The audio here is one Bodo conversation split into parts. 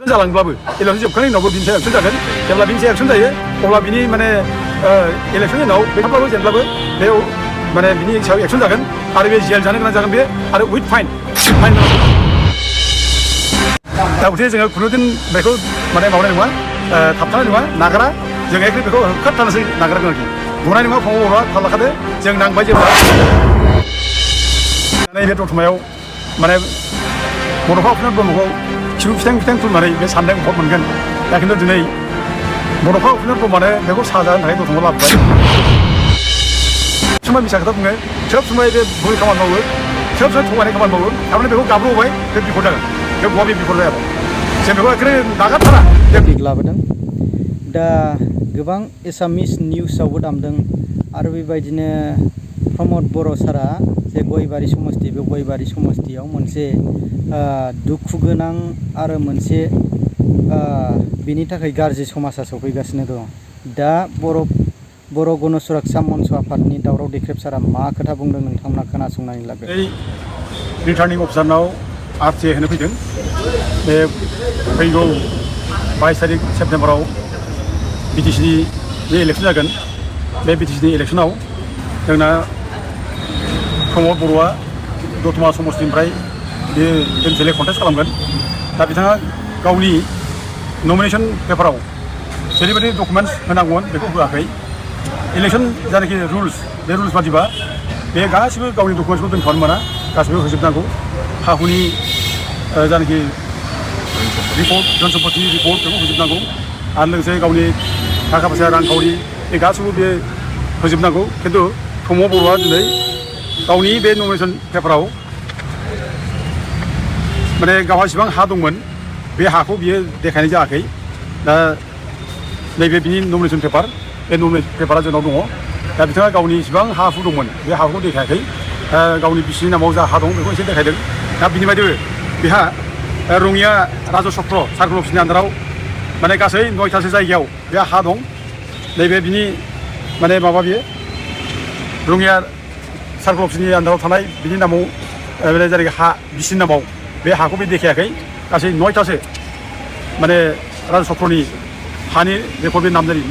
जालांब्लाबो इलेक्सन जोबखांनायनि उनावबो बिनि सायाव एक्सन जागोन जेब्ला बिनि सायाव एक्सन जायो अब्ला बिनि माने इलेक्सननि उनाव बेखौब्लाबो जेब्लाबो बे माने बिनि सायाव एक्सन जागोन आरो बे जेल जानो गोनां जागोन बे आरो उइथ फाइन दा गथे जोङो खुनुदिन बेखौ माने मावनाय नङा थाबथानाय नङा नागारा जों एखे बेखौ होखारथारनोसै नागारगोन आरोखि बुंनाय नङा फंबाय बर'आ थाल लाखादो जों नांबाय जेब्ला नैबे दतमायाव माने बड'फा उपेन्द्र ब्रह्मखौ खिबु फिथां खुलुमनानै बे सानदों भट मोनगोन दा खिन्थु दिनै बड'फा उपेन्द्र ब्रह्मआनो बेखौ साजा होनो थाखाय दतमायाव लाबोबाय समाय मिसा खोथा बुङो सोब समाय बे भुल खामानि मावो सोब समाय थगायनाय खामानि मावो थारमाने बेखौ गाब्र'होबाय बे बिफद जागोन बे बहा बे बिफद जाया जों बेखौ एखेबारे नागारथारा लाबोदों दा गोबां एसामिस निउसावबो दामदों आरो बेबायदिनो प्रमद बर' सारा जे गयबारि समस्ति बे गयबारि समस्तियाव मोनसे दुखु गोनां आरो मोनसे बिनि थाखाय गाज्रि समाजा सफैगासिनो दं दा बर' गण सुरक्षा मन्च आफादनि दावराव देख्रेब सारा मा खोथा बुंदों नोंथांमोना खोनासंनानै लागोन रिटार्निं अफिसारनाव आरटिए होनो फैदों बे फैगौ 22 तारिख सेप्तेम्बराव बिटिसिनि जे इलेक्सन जागोन बे बिटिसिनि इलेक्सनाव जोंना प्रमद बर'आ दतमा समस्तिनिफ्राय बे एमसिएलए कन्टेस्ट खालामगोन दा बिथाङा गावनि नमिनेशन पेपाराव जेरैबायदि डकुमेन्ट्स होनांगौमोन बेखौ होआखै इलेक्सन जानाखि रुल्स बे रुल्स बादिबा बे गासिबो गावनि डकुमेन्ट्सखौ दोनख'नो मोना गासिबो होजोबनांगौ हा हुनि जानाखि रिपर्ट धन सम्पतिनि रिपर्ट बेखौ होजोबनांगौ आरो लोगोसे गावनि थाखा फैसा रांखावरि बे गासिबो बे होजोबनांगौ खिन्थु प्रमद बर'आ दिनै गावनि बे नमिनेशन पेपाराव माने गावहा जेसेबां हा दंमोन बे हाखौ बियो देखायनाय जायाखै दा नैबे बिनि नमिनेशन पेपार बे नमिनेशन पेपारा जोंनाव दङ दा बिथाङा गावनि जेसेबां हा हु दंमोन बे हाखौ देखायाखै गावनि बिसिनि नामाव जा हा दं बेखौ एसे देखायदों दा बिनि बायदिबो बेहा रङिया राजचक्र सार्कोल अफिसनि आन्दाराव माने गासै 9थासो जायगायाव बे हा दं नैबे बिनि माने माबा बियो रङिया सार्कोल अफिसनि आन्दाराव थानाय बिनि नामाव जेरै हा बिसिनि नामाव बे हाखौ बे देखायाखै गासै 9थासो माने राजचक्रनि हानि बेखौ बे नामजारि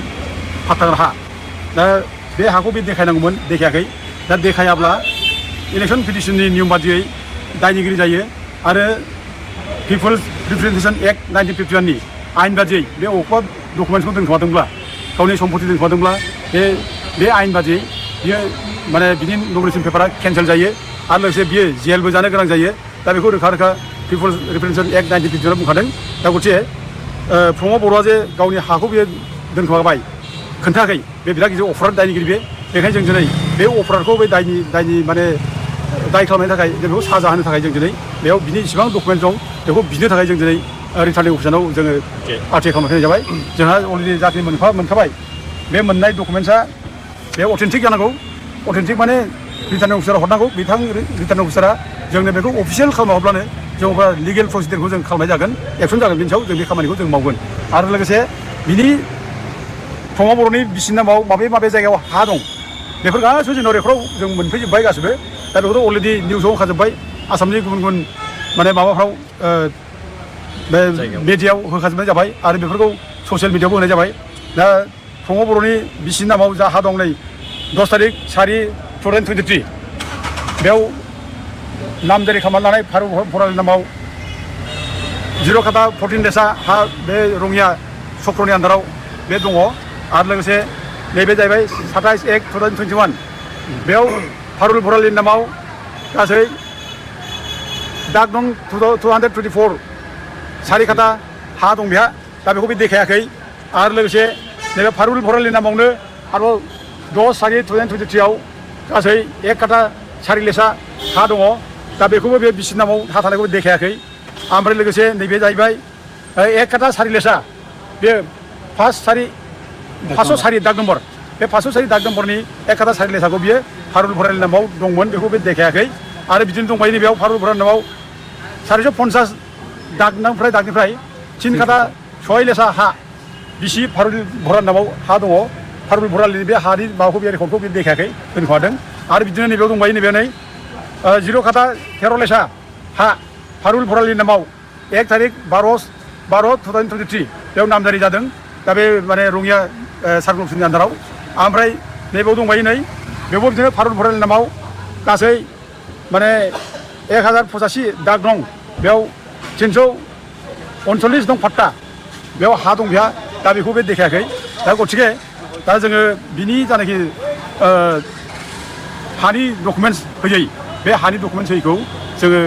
फाट्टागोनां हा दा बे हाखौ बे देखायनांगौमोन देखायाखै दा देखायाब्ला इलेक्सन पिटिसननि नियम बादियै दायनिगिरि जायो आरो पिपल्स रिप्रेजेन्टेसन एक्ट 1951 नि आइन बादियै बे अबेबा डकुमेन्ट्सखौ दोनखोमादोंब्ला गावनि सम्पति दोनखोमादोंब्ला बे आइन बादियै बियो माने बिनि नमिनेशन पेपारा केन्सेल जायो आरो लोगोसे बियो जेलबो जानो गोनां जायो दा बेखौ रोखा रोखा पिपल्स रिप्रेजेन्टेसन एक्ट 1951 बुंखादों दा गथे प्रमद बर'आ जे गावनि हाखौ बियो दोनखोमाबाय खोन्थायाखै बे बिराद गिदिर अफराद दायनिगिरि बेखायनो जों दिनै बे अफरादखौ बे दायनि माने दाय खालामनायनि थाखाय जों बेखौ साजा होनो थाखाय जों दिनै बेयाव बिनि इसेबां डकुमेन्ट दं बेखौ बिनो थाखाय जों दिनै रिटार्निं अफिसाराव जोङो आरटिए खालामनाय जाबाय जोंहा अलरेडि जाखिनि मोनखाबाय बे मोननाय डकुमेन्ट्सआ बे अथेन्टिक जानांगौ अथेन्टिक माने रिटार्निं अफिसाराव हरनांगौ बिथां रिटार्निं अफिसारा जोंनो बेखौ अफिसियेल खालामना हरब्लानो जों अब्ला लिगेल प्रसिडियरखौ जों खालामनाय जागोन एक्सन जागोन बिनि सायाव जों बे खामानिखौ जों मावगोन आरो लोगोसे बिनि प्रमद बर'नि बिसिनि नामाव माबे जायगायाव हा दं बेफोर गासिबो जोंनाव रेकर्डआव जों मोनफैजोब्बाय गासिबो दा बेखौथ' अलरेडि निउसाव होखाजोब्बाय आसामनि गुबुन माने माबाफ्राव बे मिडियायाव होखाजोबनाय जाबाय आरो बेफोरखौ ससियेल मिडियायावबो होनाय जाबाय दा प्रमद बर'नि बिसिनि नामाव जा हा दं नै 10 तारिख 4/2023 बेयाव नामजारि खालामनानै लानाय फारु बरालिनि नामाव 0 खाथा 14 डेसआ हा बे रङिया चक्रनि आन्दाराव बे दङ आरो लोगोसे नैबे जाहैबाय 27/1/2021 बेयाव फारुल बरालिनि नामाव गासै दाग दं 224 4 खाथा हा दं बेहा दा बेखौ बे देखायाखै आरो लोगोसे नैबे फारुल बरालिनि नामावनो आरोबाव 10/4/2023 आव गासै 1 खाथा 4 लेसा हा दङ दा बेखौबो बे बिसिनि नामाव हा थानायखौबो देखायाखै ओमफ्राय लोगोसे नैबे जाहैबाय 1 खाथा 4 लेसा बे 504 दाग नम्बर बे 504 दाग नम्बरनि 1 खाथा 4 लेसाखौ बियो फारुल बरालिनि नामाव दंमोन बेखौ बे देखायाखै आरो बिदिनो दंबायो नैबेयाव फारुल बरालिनि नामाव 450 दागनिफ्राय 3 खाथा 6 लेसा हा बिसि फारुल बरालिनि नामाव हा दङ फारुल बरालिनि बे हानि माबाखौ बे रेकर्डखौ बे देखायाखै दोनखोमादों आरो बिदिनो नैबेयाव दंबायो नैबे नै 0 खाथा 13 लेसा हा फारुल बरालिनि नामाव 1 तारिख 12 2023 बेयाव नामजारि जादों दा बे माने रङिया सार्क ग्रुपनि आन्दाराव ओमफ्राय नैबाव दंबायो नै बेवबो बिदिनो भारत भराइल नामाव गासै माने 1085 दाग दं बेयाव 339 दं फाट्टा बेयाव हा दं बेहा दा बेखौ बे देखायाखै दा गथिखे दा जोङो बिनि जानाखि हानि डकुमेन्टस होयै बे हानि डकुमेन्टस होयैखौ जोङो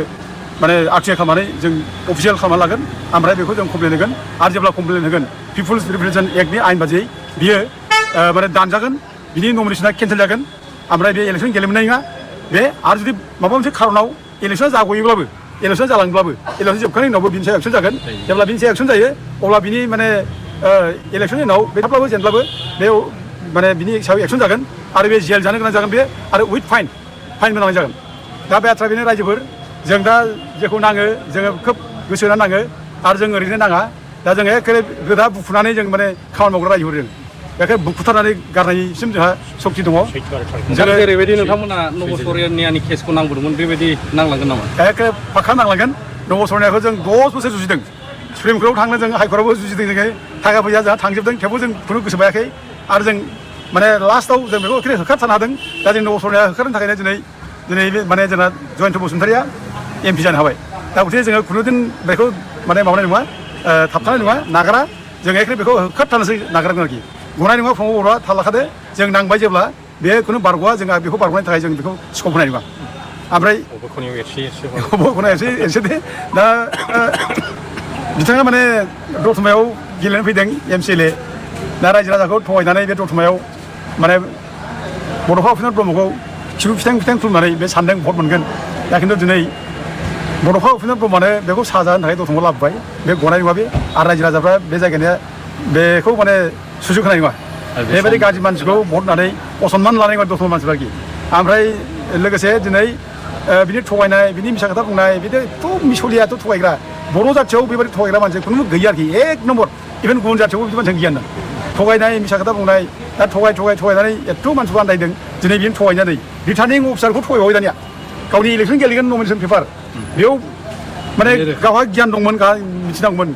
माने आरटिआइ खालामनानै जों अफिसियेल खालामना लागोन ओमफ्राय बेखौ जों कमप्लेन होगोन आरो जेब्ला कमप्लेन होगोन पिपुल्स रिप्रेजेन्टेसन एक्टनि आयेन बादियै बियो माने दानजागोन बिनि नमिनेसना केन्सेल जागोन ओमफ्राय बे इलेक्सन गेलेनो मोननाय नङा बे आरो जुदि माबा मोनसे खारनाव इलेक्सना जागयोब्लाबो इलेक्सन जालांब्लाबो इलेक्सन जोबखांनायनि उनावबो बिनि सायाव एक्सन जागोन जेब्ला बिनि सायाव एक्सन जायो अब्ला बिनि माने इलेक्सननि उनाव देरहाब्लाबो जेनब्लाबो बे माने बिनि सायाव एक्सन जागोन आरो बे जेल जानो गोनां जागोन बे आरो उइथ फाइन होनांनाय जागोन दा बे बाथ्रा बेनो रायजोफोर जों दा जेखौ नाङो जोङो खोब गोसो होनानै नाङो आरो जों ओरैनो नाङा दा जों एखेबारे गोदा बुखुनानै जों माने खामानि मावग्रा रायजोफोर जों बेखौ बुखुथारनानै गारनायसिम जोंहा सक्ति दङ जों जेरैबायदि नोंथांमोना नबसरनियानि केसखौ नांबोदोंमोन बेबायदि नांलांगोन नामा एखे पाक्का नांलांगोन नबसरनियाखौ जों 10 बोसोर जुजिदों सुप्रिम कर्टआव थांनो जों हाइकर्टआवबो जुजिदों जोङो थाखा फैसा जोंहा थांजोबदों थेवबो जों खुनु गोसो बायाखै आरो जों माने लास्टआव जों बेखौ एखेबारे होखारथारनो हादों दा जों नबसरनिया होखारनो थाखायनो दिनै बे माने जोंना जयन्त बसुमतारिया एमपि जानो हाबाय दा गथिखे जोङो खुनुदिन बेखौ माने माबानाय नङा थाबथानाय नङा नागारा जों एखेबारे बेखौ होखारथारनोसै नागारगोन आरोखि गनाय नङा प्रमद बर'आ थाल लाखादो जों नांबाय जेब्ला बे खुनु बारग'आ जोंहा बेखौ बारग'नायनि थाखाय जों बेखौ स्कप होनाय नङा ओमफ्राय एसे दे दा बिथाङा माने दतमायाव गेलेनो फैदों एमसिएलए दा रायजो राजाखौ थगायनानै बे दतमायाव माने बड'फा उपेन्द्र ब्रह्मखौ खिबु फिथां खुलुमनानै बे सानदों भट मोनगोन दा खिन्थु दिनै बड'फा उपेन्द्र ब्रह्मआनो बेखौ साजा होनो थाखाय दतमायाव लाबोबाय बे गनाय नङा बे आरो रायजो राजाफ्रा बे जायगानिया बेखौ माने सुजुग होनाय नङा बेबायदि गाज्रि मानसिखौ भट होनानै असनमान लानाय नङा दतमा मानसिफ्रा आरोखि ओमफ्राय लोगोसे दिनै बिनि थगायनाय बिनि मिसा खोथा बुंनाय बिदि एथ' मिसलियाथ' थगायग्रा बर' जाथियाव बेबायदि थगायग्रा मानसि खुनु गैया आरोखि एक नम्बर इभेन गुबुन जाथियावबो बिदि मानसि गैया थगायनाय मिसा खोथा बुंनाय दा थगायनानै एथ' मानसिखौ आन्दायदों दिनै बिनो थगायनानै रिटार्निं अफिसारखौ थगायबाय दानिया गावनि इलेक्सन गेलेगोन नमिनेसन पेपार बेयाव माने गावहा गियान दंमोन गावहा मिथिनांगौमोन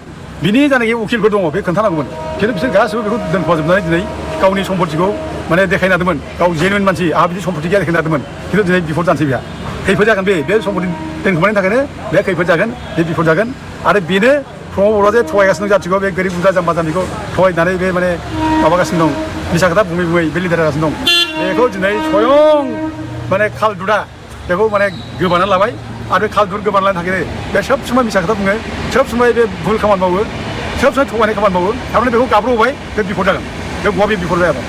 बिनि जानाखि उकिलफोर दङ बे खोन्थानांगौमोन खिन्थु बिसोर गासिबो बेखौ दोनखुमाजोबनानै दिनै गावनि सम्पतिखौ माने देखायनो हादोंमोन गाव जेनुइन मानसि आंहा बिदि सम्पति गैया देखायनो हादोंमोन खिन्थु दिनै बिफद जानोसै बेहा खैफोद जागोन बे सम्पति दोनखुमानायनि थाखायनो बे खैफोद जागोन बे बिफद जागोन आरो बेनो प्रमद बर'आ जे थगायगासिनो दं जाथिखौ बे गोरिब गुन्द्रा जाम्बा जाम्बिखौ थगायनानै बे माने माबागासिनो दं मिसा खोथा बुङै बे लिडार जागासिनो दं बेखौ दिनै स्वयं माने खालदुदा बेखौ माने गोबानानै लाबाय आरो खालदुद गोबानानै लानो थाखायनो बे सोब समाय मिसा खोथा बुङो सोब समाय बे भुल खामानि मावो सोब समाय थगायनाय खामानि मावो थारमाने बेखौ गाब्र'होबाय बे बिफद जागोन बे गवा बे बिफद जायाबा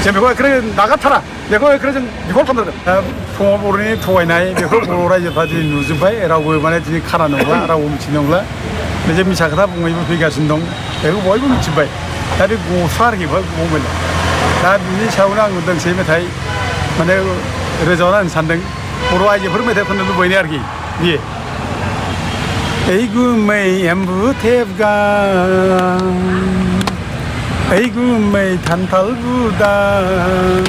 जों बेखौ एखेबारे नागारथारा बेखौ एखेबारे जों बिफद खालामनांगोन दा प्रमद बर'नि थगायनाय बेखौ बर' रायजोफ्रा दिनै नुजोब्बाय रावबो माने दिनै खाना नंला रावबो मिथिनो नंला बे जे मिसा खोथा बुङैबो फैगासिनो दं बेखौ बयबो मिथिबाय दा बे गस्ला आरोखि गभर्नमेन्टआ दा बिनि सायावनो आं दोंसे मेथाइ माने रोजाबना होनो सानदों बर' आइजोफोर मेथाइ खननो लुबैनाय आरोखि बियो ओइ गुमै एम्बु थेबगां ओइ गुमै खान्थाल बुदां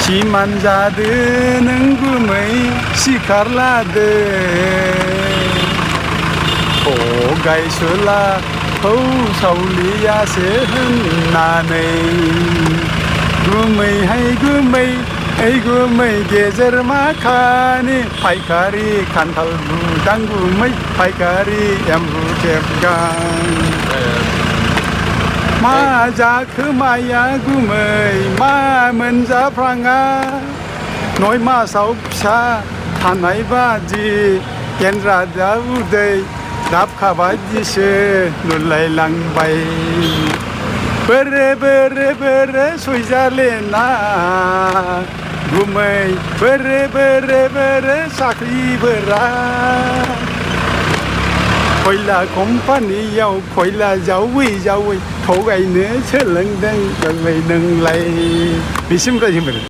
सिमान जादो नों गुमै सिखार लादो थगायसोला हौ सावलियासो होननानै गुमैहाय गुमै ओइ गुमै गेजेर माखानि फायखारि खान्थाल बुदां गुमै फायखारि एम्बु थेबगां मा जाखो माया गुमै मा मोनजाफ्राङा 9 मासाव फिसा थानाय बादि गेन्द्रा दा उदै दाबखाबादिसो नुलायलांबाय बोरे सयजालेना गुमै बोरे साख्रिफोरा खयला कम्पानियाव खयला जावै थगायनो सोलोंदों नोंलाय बिसिम रायजोफोर